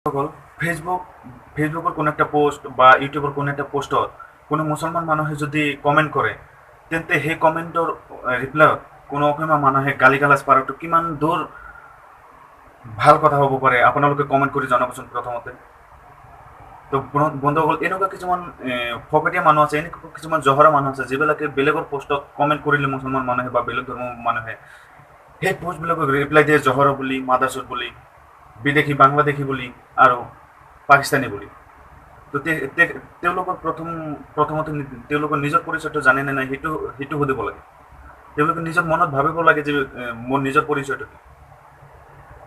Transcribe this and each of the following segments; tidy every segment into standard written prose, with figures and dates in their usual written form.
সকল, ফেচবুকৰ কোনো এটা পোষ্ট বা ইউটিউবৰ কোনো এটা পোষ্টত কোনো মুছলমান মানুহে যদি কমেণ্ট কৰে, তেন্তে সেই কমেণ্টৰ ৰিপ্লাইত কোনো অসমীয়া মানুহে গালি গালাজ পৰাটো কিমান দূৰ ভাল কথা হ'ব পাৰে, আপোনালোকে কমেণ্ট কৰি জনাবচোন প্ৰথমতে। তো বন্ধুসকল, এনেকুৱা কিছুমান ফকটীয়া মানুহ আছে, এনেকুৱা কিছুমান জহৰা মানুহ আছে, যিবিলাকে বেলেগৰ পোষ্টত কমেণ্ট কৰিলে মুছলমান মানুহে বা বেলেগ ধৰ্মৰ মানুহে সেই পোষ্টবিলাকক ৰিপ্লাই দিয়ে জহৰা বুলি, মাদাৰচোদ বুলি, বিদেশী বাংলাদেশী বুলি আৰু পাকিস্তানী বুলি। তো তেওঁলোকৰ প্ৰথমতে তেওঁলোকৰ নিজৰ পৰিচয়টো জানে নে নাই সেইটো সুধিব লাগে। তেওঁলোকে নিজৰ মনত ভাবিব লাগে যে মোৰ নিজৰ পৰিচয়টো কি।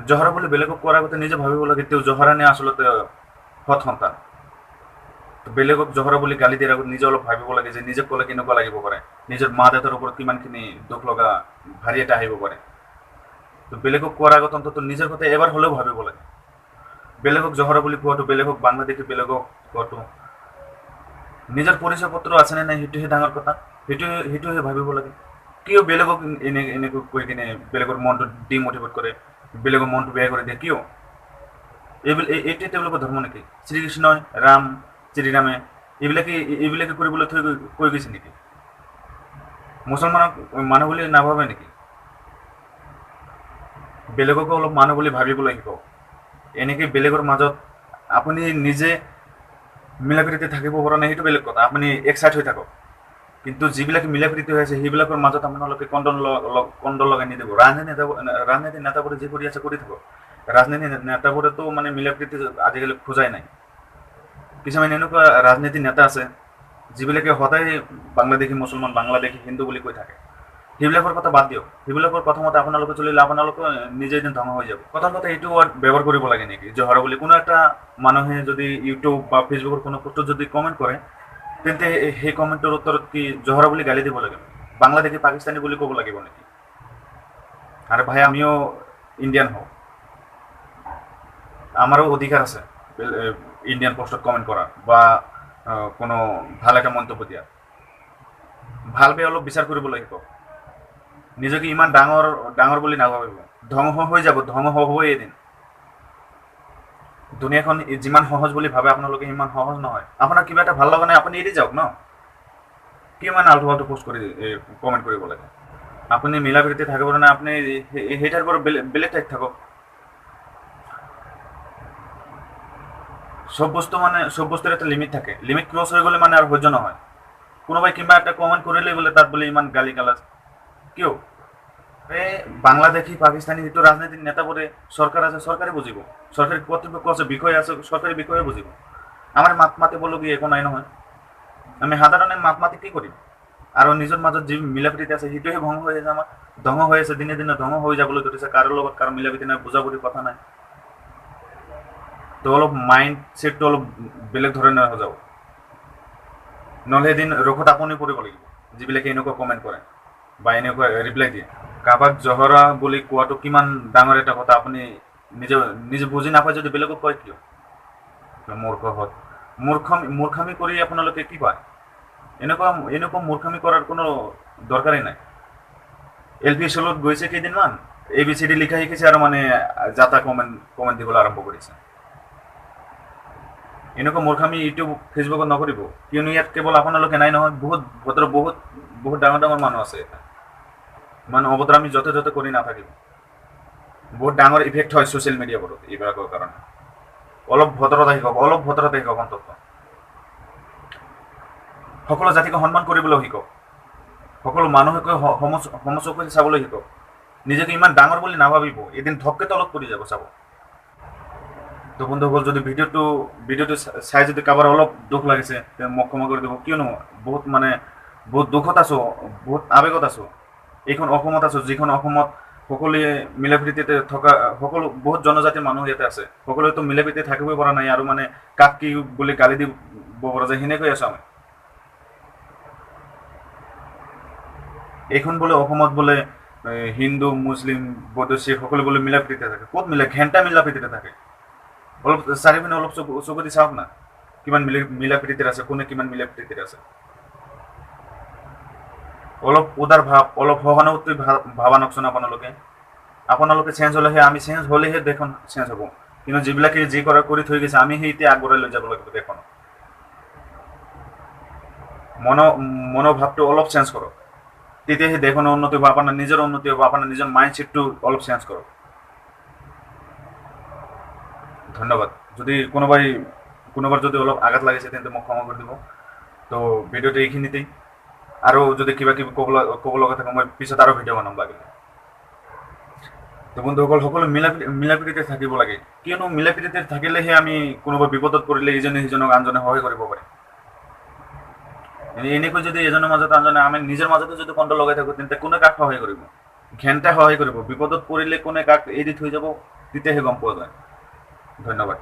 জহৰা বুলি বেলেগক কোৱাৰ আগতে নিজে ভাবিব লাগে তেওঁ জহৰা নে আচলতে সৎ সন্তান। তো বেলেগক জহৰা বুলি গালি দিয়াৰ আগত নিজে অলপ ভাবিব লাগে যে নিজে ক'লে কেনেকুৱা লাগিব পাৰে, নিজৰ মা দেউতাৰ ওপৰত কিমানখিনি দুখ লগা ভাৰী এটা আহিব পাৰে। তো বেলেগক কোৱাৰ আগত অন্ততঃ নিজৰ কথা এবাৰ হ'লেও ভাবিব লাগে। বেলেগক জহৰা বুলি কোৱাটো, বেলেগক বাংলাদেশী বেলেগক কোৱাটো, নিজৰ পৰিচয় পত্ৰ আছেনে নাই সেইটোহে ডাঙৰ কথা, সেইটোহে ভাবিব লাগে। কিয় বেলেগক এনেকৈ কৈ কিনে বেলেগৰ মনটো ডিমটিভেট কৰে, বেলেগৰ মনটো বেয়া কৰি দিয়ে কিয়? এইটোৱে তেওঁলোকৰ ধৰ্ম নেকি? শ্ৰীকৃষ্ণই, ৰাম, শ্ৰীৰামে এইবিলাকে কৰিবলৈ থৈ কৈ গৈছে নেকি? মুছলমানক মানুহ বুলি নাভাবে নেকি? বেলেগকো অলপ মানুহ বুলি ভাবিবলৈ শিকক। এনেকৈ বেলেগৰ মাজত আপুনি নিজে মিলা প্ৰীতি থাকিব পৰা নাই সেইটো বেলেগ কথা, আপুনি এক্সাইট হৈ থাকক, কিন্তু যিবিলাক মিলা প্ৰীতি হৈ আছে সেইবিলাকৰ মাজত আপোনালোকে কন্দল লগাই নিদিব। ৰাজনীতি নেতাবোৰে যি কৰি আছে কৰি থাকক। ৰাজনীতি নেতাবোৰেতো মিলা প্ৰীতি আজিকালি খোজাই নাই। কিছুমান এনেকুৱা ৰাজনীতি নেতা আছে যিবিলাকে সদায় বাংলাদেশী মুছলমান, বাংলাদেশী হিন্দু বুলি কৈ থাকে। সেইবিলাকৰ কথা বাদ দিয়ক। সেইবিলাকৰ কথা মতে আপোনালোকে চলিলে আপোনালোকে নিজে এদিন ধ্বংস হৈ যাব। প্ৰথম কথা এইটো ৱৰ্ড ব্যৱহাৰ কৰিব লাগে নেকি জহৰা বুলি? কোনো এটা মানুহে যদি ইউটিউব বা ফেচবুকৰ কোনো পোষ্টত যদি কমেণ্ট কৰে, তেন্তে সেই কমেণ্টৰ উত্তৰত কি জহৰা বুলি গালি দিব লাগে, বাংলাদেশী পাকিস্তানী বুলি ক'ব লাগিব নেকি? আৰে ভাই, আমিও ইণ্ডিয়ান হওঁ, আমাৰো অধিকাৰ আছে ইণ্ডিয়ান পোষ্টত কমেণ্ট কৰা বা কোনো ভাল এটা মন্তব্য দিয়া। ভাল বেয়া অলপ বিচাৰ কৰিবলৈ শিকক। নিজকে ইমান ডাঙৰ বুলি নাভাবিব, ধ্বংস হৈ যাব, ধ্বংস হ'বই এদিন। দুনীয়াখন যিমান সহজ বুলি ভাবে আপোনালোকে সিমান সহজ নহয়। আপোনাৰ কিবা এটা ভাল লগা নাই, আপুনি এৰি যাওক ন। কিমান আল্টু ফাল্টু পোষ্ট কৰি কমেণ্ট কৰিব লাগে? আপুনি মিলা প্ৰীতি থাকিব নাই, আপুনি সেই ঠাইৰ পৰা বেলেগ ঠাইত থাকক। চব বস্তুৰ এটা লিমিট থাকে, লিমিট ক্ৰছ হৈ গ'লে আৰু সহ্য নহয়। কোনোবাই কিবা এটা কমেণ্ট কৰিলেই বোলে তাত বোলে ইমান গালি গালাজ কিয়? এই বাংলাদেশী পাকিস্তানী যিটো ৰাজনীতিৰ নেতাবোৰে, চৰকাৰ আছে, চৰকাৰে বুজিব, চৰকাৰী কৰ্তৃপক্ষ আছে, বিষয় আছে, চৰকাৰী বিষয়ে বুজিব। আমাৰ মাত মাতিবলগীয়া একো নাই নহয়। আমি সাধাৰণে মাত মাতি কি কৰিম? আৰু নিজৰ মাজত যি মিলা প্ৰীতি আছে সেইটোহে ভংগ হৈ আছে, আমাৰ ধ্বংস হৈ আছে, দিনে দিনে ধ্বংস হৈ যাবলৈ ধৰিছে। কাৰো লগত কাৰো মিলা প্ৰীতি নাই, বুজাবুজি কথা নাই। তো অলপ মাইণ্ড ছেটটো অলপ বেলেগ ধৰণে হৈ যাব, নহ'লে এদিন ৰখত আপুনি পৰিব লাগিব, যিবিলাকে এনেকুৱা কমেণ্ট কৰে বা এনেকুৱা ৰিপ্লাই দিয়ে। কাৰোবাক জহৰা বুলি কোৱাটো কিমান ডাঙৰ এটা কথা, আপুনি নিজে বুজি নাপায় যদি বেলেগক কয় কিয়? মূৰ্খহঁত, মূৰ্খামি কৰি আপোনালোকে কি পায়? এনেকুৱা মূৰ্খামি কৰাৰ কোনো দৰকাৰেই নাই। এল পি স্কুলত গৈছে কেইদিনমান, এ বি চি ডি লিখা শিকিছে আৰু যাতা কমেণ্ট দিবলৈ আৰম্ভ কৰিছে। এনেকুৱা মূৰ্খামি ইউটিউব ফেচবুকত নকৰিব, কিয়নো ইয়াত কেৱল আপোনালোকে নাই নহয়, বহুত ভদ্ৰ, বহুত ডাঙৰ ডাঙৰ মানুহ আছে। অভদ্ৰামি য'তে ত'তে কৰি নাথাকিব, বহুত ডাঙৰ ইফেক্ট হয় ছ'চিয়েল মিডিয়াবোৰত এইবিলাকৰ কাৰণে। অলপ ভদ্ৰতা শিকক, অলপ ভদ্ৰতা শিকক অন্ততঃ। সকলো জাতিকে সন্মান কৰিবলৈ শিকক, সকলো মানুহকে সমচকুৰে চাবলৈ শিকক। নিজকে ইমান ডাঙৰ বুলি নাভাবিব, এদিন ধপকে তলত পৰি যাব চাব। তো বন্ধুসকল, যদি ভিডিঅ'টো চাই যদি কাৰোবাৰ অলপ দুখ লাগিছে, তে মোক ক্ষমা কৰি দিব, কিয়নো বহুত দুখত আছোঁ, বহুত আৱেগত আছোঁ। এইখন অসমত আছোঁ, যিখন অসমত সকলোৱে মিলা প্ৰীতিতে থকা, সকলো বহুত জনজাতিৰ মানুহ ইয়াতে আছে, সকলোৱেতো মিলা প্ৰীতি থাকিবই পৰা নাই আৰু কাক কি বুলি গালি দিব পৰা যায় সেনেকৈ আছোঁ আমি। এইখন বোলে অসমত বোলে হিন্দু, মুছলিম, বৌদ্ধ, শিখ সকলো বোলে মিলা প্ৰীতিতে থাকে। ক'ত মিলে? ঘেণ্টা মিলা প্ৰীতিতে থাকে। অলপ চাৰিওপিনে অলপ চকু দি চাওক না, কিমান মিলা প্ৰীতিৰে আছে, কোনে কিমান মিলা প্ৰীতিৰে আছে। অলপ উদাৰ ভাৱ, অলপ সহানুভূতি ভাৱ আনকচোন আপোনালোকে। আপোনালোকে চেঞ্জ হ'লেহে, আমি চেঞ্জ হ'লেহে দেশখন চেঞ্জ হ'ব। কিন্তু যিবিলাকে যি কৰা কৰি থৈ গৈছে, আমি সেই এতিয়া আগবঢ়াই লৈ যাব লাগিব দেশখনক। মনোভাৱটো অলপ চেঞ্জ কৰক, তেতিয়া সেই দেশখনৰ উন্নতি হ'ব, আপোনাৰ নিজৰ উন্নতি হ'ব, আপোনাৰ নিজৰ মাইণ্ডছেটটো অলপ চেঞ্জ কৰক। ধন্যবাদ। যদি কোনোবাৰ যদি অলপ আঘাত লাগিছে তেন্তে মোক ক্ষমা কৰি দিব। তো ভিডিঅ'টো এইখিনিতেই, আৰু যদি কিবা কিবি ক'ব লগা থাকে মই পিছত আৰু ভিডিঅ' বনাম লাগিলে। তো বন্ধুসকল, সকলো মিলা প্ৰীতিৰে থাকিব লাগে, কিয়নো মিলা প্ৰীতিৰে থাকিলেহে আমি কোনোবা বিপদত পৰিলে ইজনে সিজনক আনজনে সহায় কৰিব পাৰিম। এনেকৈ যদি এজনৰ মাজত আনজনে, আমি নিজৰ মাজতে যদি কণ্ড লগাই থাকোঁ তেন্তে কোনে কাক সহায় কৰিব? ঘেণ্টা সহায় কৰিব। বিপদত পৰিলে কোনে কাক এৰি থৈ যাব তেতিয়াহে গম পোৱা যায়। ধন্যবাদ।